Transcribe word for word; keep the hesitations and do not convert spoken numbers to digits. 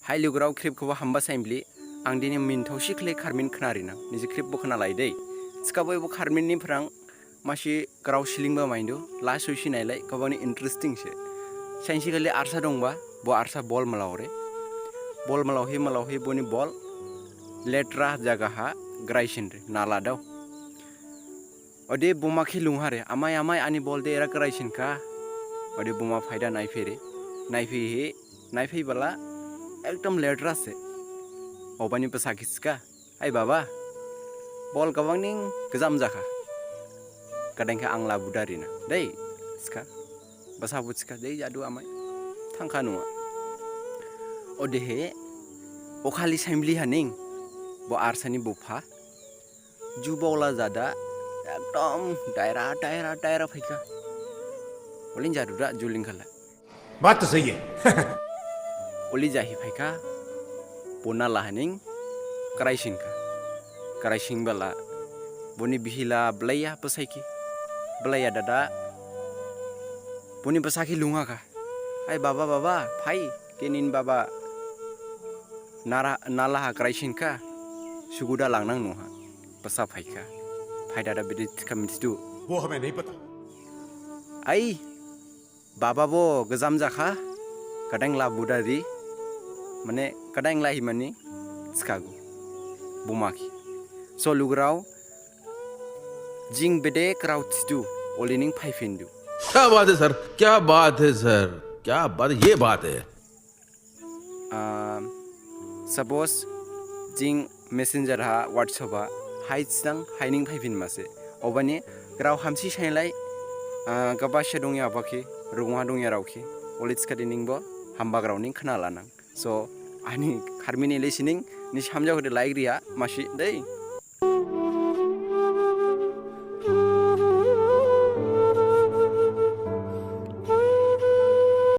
Hai lugurao, khrip khebo hamba sainbli. Ang dini minthao sikhle kharmin khna rinang. Nisi khrip bo khna lai dei. Thikhabo ebo kharmin ni phrang masi grao slingba maindu. Last sosi nailai, gabang ni interesting se. Sainsi khali arsa dongba, bo arsa bol malao re. Bol malao hi, malao hi, boni bol letra jaga ha graisin re, nala dao. Ode buma khe lungha re, "Amai, amai, ani bol de era graisin kha." Ode buma phaida naiphe re, naiphe hi, naiphe bala ekdom letra se. Obani basa khe thikha, "Ai baba, bol gabang ning gajam jakha. Gadain khe ang labu da rinang dei," thikha. Basa bo thikha, "Dei jadu amai, thangkha nua." Odehe, okhali sainbli haning, bo arsani bupha ju baola jada, ekdom daira, daira, daira phaikha. Olei jadu da, ju lingkhala. बात तो सही है। Olei jahi phaikha, bo nala haning graisin kha. Graisin bala, boni bihila blaiya basaikhe. Blaiya dada, boni basa khe lungha kha. "Ai baba, baba, phai, khe nini baba nara, nala ha graisin kha, suguda langnang nuha." Basa phaikha. Phaidada bede thikha mithidu. वो हमें नहीं पता। "Ai, baba bo gajam jakha, gadain labu da ri, mane gadain lahi mani thikhagu buma khe." So lugurao, jing bede grao thidu, olei ning phaiphindu. क्या बात है सर, क्या बात है सर, क्या बात, ये बात है। Ah, suppose jing Messenger ha, WhatsApp ha, hai thidang, hai ning phaiphin ma se. Obani grao hamsi sainlai, ah, gabasa dongyaba khe, rungha dongyarao khe, olei thikhade ningbo hamba grao ning khna lanang. So, ani kharmin elei sining, nisi hamjaokhade like riya masi dei.